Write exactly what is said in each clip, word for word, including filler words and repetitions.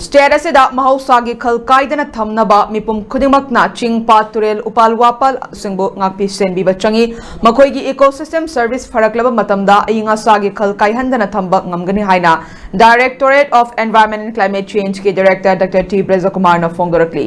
State ꯑꯁꯤꯗ ꯃꯍꯧꯁꯥꯒꯤ ꯈꯜ ꯀꯥꯏꯗꯅ ꯊꯝꯅꯕ ꯃꯤꯄꯨꯝ ꯈꯨꯗꯤꯡꯃꯛꯅ ꯆꯤꯡ, ꯄꯥꯠ, ꯇꯨꯔꯦꯜ, ꯎꯄꯥꯜ ꯋꯥꯄꯥꯜꯁꯤꯡꯕꯨ ꯉꯥꯛꯄꯤ ꯁꯦꯟꯕꯤꯕ ꯆꯪꯏ꯫ ꯃꯈꯣꯏꯒꯤ ꯏꯀꯣꯁꯤꯁꯇꯦꯝ ꯁꯔꯚꯤꯁ ꯐꯔꯛꯂꯕ ꯃꯇꯝꯗ ꯑꯏꯪ ꯑꯁꯥꯒꯤ ꯈꯜ ꯀꯥꯏꯍꯟꯗꯅ ꯊꯝꯕ ꯉꯝꯒꯅꯤ ꯍꯥꯏꯅ Directorate of Environment and Climate Change ꯀꯤ ꯗꯥꯏꯔꯦꯛꯇꯔ ꯗꯥꯛꯇꯔ ꯇꯤ ꯕ꯭ꯔꯖꯀꯨꯃꯥꯔꯅ ꯐꯣꯡꯗꯣꯔꯛꯂꯤ꯫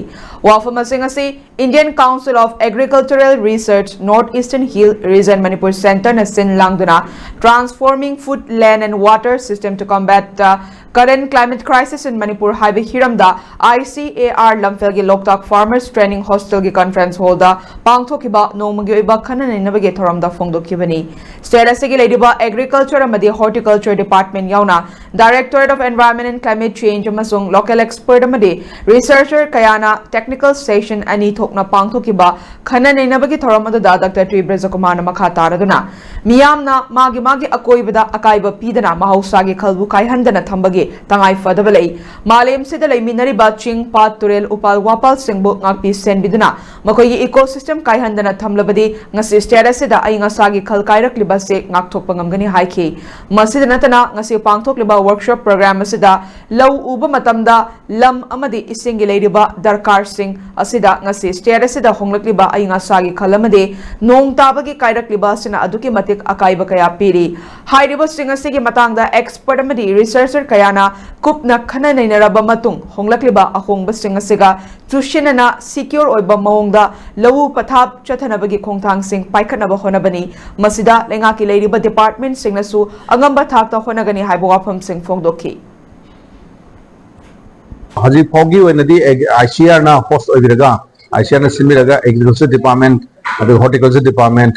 ꯋꯥꯐꯝꯁꯤꯡ ꯑꯁꯤ Indian Council of Agricultural Research North Eastern Hill Region Manipur Centre ꯅ ꯁꯤꯟ ꯂꯥꯡꯗꯨꯅ Transforming Food, Land and Water System to Combat the Current Climate Crisis in Manipur ꯍꯥꯏꯕ ꯍꯤꯔꯝꯗ I C A R ꯂꯝꯐꯦꯜꯒꯤ Loktak Farmers Training Hostel ꯒꯤ conference hall ꯗ ꯄꯥꯡꯊꯣꯛꯈꯤꯕ ꯅꯣꯡꯃꯒꯤ ꯑꯣꯏꯕ ꯈꯟꯅ ꯅꯩꯅꯕꯒꯤ ꯊꯧꯔꯝꯗ ꯐꯣꯡꯗꯣꯛꯈꯤꯕꯅꯤ꯫ State ꯑꯁꯤꯒꯤ ꯂꯩꯔꯤꯕ Agriculture ꯑꯃꯗꯤ Horticulture Department ꯌꯥꯎꯅ Directorate of Environment and Climate Change ꯑꯃꯁꯨꯡ local expert ꯑꯃꯗꯤ researcher ꯀꯌꯥꯅ technical session ꯑꯅꯤ ꯊꯣꯛꯅ ꯄꯥꯡꯊꯣꯛꯈꯤꯕ ꯈꯟꯅ ꯅꯩꯅꯕꯒꯤ ꯊꯧꯔꯝ ꯑꯗꯨꯗ ꯗꯥꯛꯇꯔ ꯇꯤ ꯕ꯭ꯔꯖꯀꯨꯃꯥꯔꯅ ꯃꯈꯥ ꯇꯥꯔꯗꯨꯅ ꯃꯤꯌꯥꯝꯅ ꯃꯥꯒꯤ ꯃꯥꯒꯤ ꯑꯀꯣꯏꯕꯗ ꯑꯀꯥꯏꯕ ꯄꯤꯗꯅ ꯃꯍꯧꯁꯥꯒꯤ ꯈꯜꯕꯨ ꯀꯥꯏꯍꯟꯗꯅ ꯊꯝꯕꯒꯤ ꯇꯉꯥꯏ ꯐꯗꯕ ꯂꯩ꯫ ꯃꯥꯂꯦꯝꯁꯤꯗ ꯂꯩꯃꯤꯟꯅꯔꯤꯕ ꯆꯤꯡ, ꯄꯥꯠ, ꯇꯨꯔꯦꯜ, ꯎꯄꯥꯜ ꯋꯥꯄꯥꯜꯁꯤꯡꯕꯨ ꯉꯥꯛꯄꯤ ꯁꯦꯟꯕꯤꯗꯨꯅ ꯃꯈꯣꯏꯒꯤ ꯏꯀꯣꯁꯤꯁꯇꯦꯝ ꯀꯥꯏꯍꯟꯗꯅ ꯊꯝꯂꯕꯗꯤ ꯉꯁꯤ ꯁ꯭ꯇꯦꯠ ꯑꯁꯤꯗ ꯑꯏꯪ ꯑꯁꯥꯒꯤ ꯈꯜ ꯀꯥꯏꯔꯛꯂꯤꯕ ꯑꯁꯤ ꯉꯥꯛꯊꯣꯛꯄ ꯉꯝꯒꯅꯤ ꯍꯥꯏꯈꯤ꯫ ꯃꯁꯤꯗ ꯅꯠꯇꯅ ꯉꯁꯤ ꯄꯥꯡꯊꯣꯛꯂꯤꯕ ꯋꯔꯛꯁꯣꯞ ꯄ꯭ꯔꯣꯒ꯭ꯔꯥꯝ ꯑꯁꯤꯗ ꯂꯧ ꯎꯕ ꯃꯇꯝꯗ ꯂꯝ ꯑꯃꯗꯤ ꯏꯁꯤꯡꯒꯤ ꯂꯩꯔꯤꯕ ꯗꯔꯀꯥꯔꯁꯤꯡ ꯑꯁꯤꯗ ꯉꯁꯤ ꯁ꯭ꯇꯦꯠ ꯑꯁꯤꯗ ꯍꯣꯡꯂꯛꯂꯤꯕ ꯑꯏꯪ ꯑꯁꯥꯒꯤ ꯈꯜ ꯑꯃꯗꯤ ꯅꯣꯡ ꯇꯥꯕꯒꯤ ꯀꯥꯏꯔꯛꯂꯤꯕ ꯑꯁꯤꯅ ꯑꯗꯨꯛꯀꯤ ꯃꯇꯤꯛ ꯑꯀꯥꯏꯕ ꯀꯌꯥ ꯄꯤꯔꯤ꯫ ꯍꯥꯏꯔꯤꯕꯁꯤꯡ ꯑꯁꯤꯒꯤ ꯃꯇꯥꯡꯗ ꯑꯦꯛꯁꯄꯔꯠ ꯑꯃꯗꯤ ꯔꯤꯁꯔꯆꯔ ꯀꯌꯥꯅ ꯀꯨꯞꯅ ꯈꯟꯅ ꯅꯩꯅꯔꯕ ꯃꯇꯨꯡ ꯍꯣꯡꯂꯛꯂꯤꯕ ꯑꯍꯣꯡꯕꯁꯤꯡ ꯑꯁꯤꯒ ꯆꯨꯁꯤꯟꯅꯅ ꯁꯤꯀ꯭ꯌꯣꯔ ꯑꯣꯏꯕ ꯃꯑꯣꯡꯗ ꯂꯧꯎ ꯄꯊꯥꯞ ꯆꯠꯊꯅꯕꯒꯤ ꯈꯣꯡꯊꯥꯡꯁꯤꯡ ꯄꯥꯏꯈꯠꯅꯕ ꯍꯣꯠꯅꯕꯅꯤ꯫ ꯃꯁꯤꯗ ꯂꯩꯉꯥꯛꯀꯤ ꯂꯩꯔꯤꯕ ꯗꯤꯄꯥꯔꯠꯃꯦꯟꯠꯁꯤꯡꯅꯁꯨ ꯑꯉꯝꯕ ꯊꯥꯛꯇ ꯍꯣꯠꯅꯒꯅꯤ ꯍꯥꯏꯕ ꯋꯥꯐꯝꯁꯤꯡ ꯐꯣꯡꯗꯣꯛꯈꯤ꯫ ꯍꯧꯖꯤꯛ ꯐꯥꯎꯒꯤ ꯑꯣꯏꯅꯗꯤ ꯑꯥꯏ ꯁꯤ ꯑꯥꯔꯅ ꯍꯣꯁ ꯑꯣꯏꯕꯤꯔꯒ, ꯑꯥꯏ ꯁꯤ ꯑꯥꯔꯅ ꯁꯤꯟꯕꯤꯔꯒ, ꯑꯦꯒ꯭ꯔꯤꯀꯜꯆꯔ ꯗꯤꯄꯥꯔꯠꯃꯦꯟꯠ, ꯑꯗꯨꯒ horticulture department,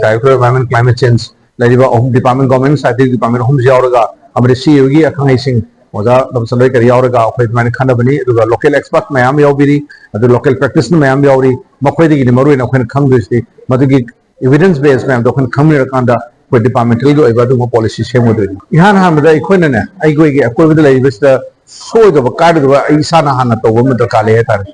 directorate of environment climate change ꯂꯩꯔꯤꯕ ꯑꯍꯨꯝ ꯗꯤꯄꯥꯔꯠꯃꯦꯟꯠ, ꯒꯚꯔꯟꯃꯦꯟꯠ ꯁꯥꯏꯠꯇꯒꯤ ꯗꯤꯄꯥꯔꯠꯃꯦꯟꯠ ꯑꯍꯨꯝꯁꯤ ꯌꯥꯎꯔꯒ, ꯑꯃꯗꯤ ꯁꯤ ꯏ ꯑꯣꯒꯤ ꯑꯈꯪ ꯑꯍꯩꯁꯤꯡ, ꯑꯣꯖꯥ ꯂꯝꯁꯟꯂꯣꯏ ꯀꯔꯤ ꯌꯥꯎꯔꯒ ꯑꯩꯈꯣꯏ ꯑꯗꯨꯃꯥꯏꯅ ꯈꯟꯅꯕꯅꯤ꯫ ꯑꯗꯨꯒ ꯂꯣꯀꯦꯜ ꯑꯦꯛꯁꯄꯔꯠ ꯃꯌꯥꯝ ꯌꯥꯎꯕꯤꯔꯤ, ꯑꯗꯨ ꯂꯣꯀꯦꯜ ꯄ꯭ꯔꯦꯛꯇꯤꯁꯅꯔ ꯃꯌꯥꯝ ꯌꯥꯎꯔꯤ꯫ ꯃꯈꯣꯏꯗꯒꯤꯗꯤ ꯃꯔꯨꯑꯣꯏꯅ ꯑꯩꯈꯣꯏꯅ ꯈꯪꯗꯣꯏꯁꯤ ꯃꯗꯨꯒꯤ ꯏꯕꯤꯗꯦꯟꯁ ꯕꯦꯁ ꯃꯌꯥꯝꯗꯣ ꯑꯩꯈꯣꯏꯅ ꯈꯪꯃꯤꯟꯅꯔꯀꯥꯟꯗ ꯑꯩꯈꯣꯏ ꯗꯤꯄꯥꯔꯠꯃꯦꯟꯇꯦꯜꯒꯤ ꯑꯣꯏꯕ ꯑꯗꯨꯒꯨꯝꯕ ꯄꯣꯂꯤꯁꯤ ꯁꯦꯝꯒꯗꯣꯏꯅꯤ꯫ ꯏꯍꯥꯟ ꯍꯥꯟꯕꯗ ꯑꯩꯈꯣꯏꯅꯅꯦ, ꯑꯩꯈꯣꯏꯒꯤ ꯑꯀꯣꯏꯕꯗ ꯂꯩꯔꯤꯕꯁꯤꯗ ꯁꯣꯏꯗꯕ ꯀꯥꯏꯔꯣꯏꯗꯕ ꯑꯩ ꯏꯁꯥꯅ ꯍꯥꯟꯅ ꯇꯧꯕ ꯑꯃ ꯗꯔꯀꯥꯔ ꯂꯩ ꯍꯥꯏꯇꯥꯔꯦ꯫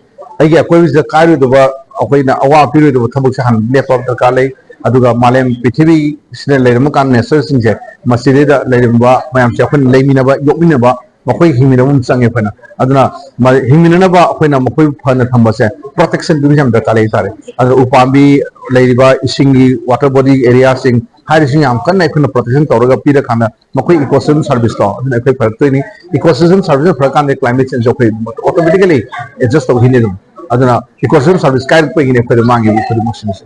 ꯑꯩꯒꯤ ꯑꯀꯣꯏꯕꯁꯤꯗ ꯀꯥꯏꯔꯣꯏꯗꯕ, ꯑꯩꯈꯣꯏꯅ ꯑꯋꯥ ꯄꯤꯔꯣꯏꯗꯕ ꯊꯕꯛꯁꯦ ꯍꯥꯟꯅ ꯂꯦꯞꯄ ꯗꯔꯀꯥꯔ ꯂꯩ꯫ ꯑꯗꯨꯒ ꯃꯥꯂꯦꯝ ꯄ꯭ꯔꯤꯊꯤꯕꯤꯁꯤꯗ ꯂꯩꯔꯝꯕ ꯀꯥꯟ ꯅꯦꯆꯔꯁꯤꯡꯁꯦ, ꯃꯁꯤꯗꯩꯗ ꯂꯩꯔꯝꯕ ꯃꯌꯥꯝꯁꯦ ꯑꯩꯈꯣꯏꯅ ꯂꯩꯃꯤꯟꯅꯕ, ꯌꯣꯛꯃꯤꯟꯅꯕ, ꯃꯈꯣꯏ ꯍꯤꯡꯃꯤꯟꯅꯕ ꯑꯃ ꯆꯪꯉꯦ ꯑꯩꯈꯣꯏꯅ꯫ ꯑꯗꯨꯅ ꯃ-, ꯍꯤꯡꯃꯤꯟꯅꯅꯕ ꯑꯩꯈꯣꯏꯅ ꯃꯈꯣꯏ ꯐꯅ ꯊꯝꯕꯁꯦ ꯄ꯭ꯔꯣꯇꯦꯛꯁꯟ ꯄꯤꯕꯁꯦ ꯌꯥꯝ ꯗꯔꯀꯥꯔ ꯂꯩ ꯍꯥꯏꯇꯥꯔꯦ꯫ ꯑꯗꯨꯅ ꯎꯄꯥꯝꯕꯤ ꯂꯩꯔꯤꯕ ꯏꯁꯤꯡꯒꯤ ꯋꯥꯇꯔ ꯕꯣꯗꯤ ꯑꯦꯔꯤꯌꯥꯁꯤꯡ ꯍꯥꯏꯔꯤꯁꯤꯡ ꯌꯥꯝ ꯀꯟꯅ ꯑꯩꯈꯣꯏꯅ ꯄ꯭ꯔꯣꯇꯦꯛꯁꯟ ꯇꯧꯔꯒ ꯄꯤꯔꯀꯥꯟꯗ ꯃꯈꯣꯏ ꯏꯀꯣꯁꯤꯁꯇꯦꯝ ꯁꯥꯔꯚꯤꯁꯇꯣ ꯑꯗꯨꯅ ꯑꯩꯈꯣꯏ ꯐꯔꯛꯇꯣꯏꯅꯤ꯫ ꯏꯀꯣꯁꯤꯁꯇꯦꯝ ꯁꯥꯔꯚꯤꯁꯅ ꯐꯔꯀꯥꯟꯗ ꯀ꯭ꯂꯥꯏꯃꯦꯠ ꯆꯦꯟꯖꯁꯨ ꯑꯩꯈꯣꯏ ꯑꯣꯇꯣꯃꯦꯇꯤꯀꯦꯂꯤ ꯑꯦꯗꯖꯁ ꯇꯧꯈꯤꯅꯤ ꯑꯗꯨꯝ꯫ ꯑꯗꯨꯅ ꯏꯀꯣꯁꯤꯁꯇꯦꯝ ꯁꯥꯔꯚꯤꯁ ꯀꯥꯏꯔꯛꯄꯒꯤꯅꯦ ꯑꯩꯈꯣꯏꯗ ꯃꯥꯡꯈꯤꯕ ꯈꯨꯗꯤꯡꯃꯛꯁꯤꯡꯁꯦ꯫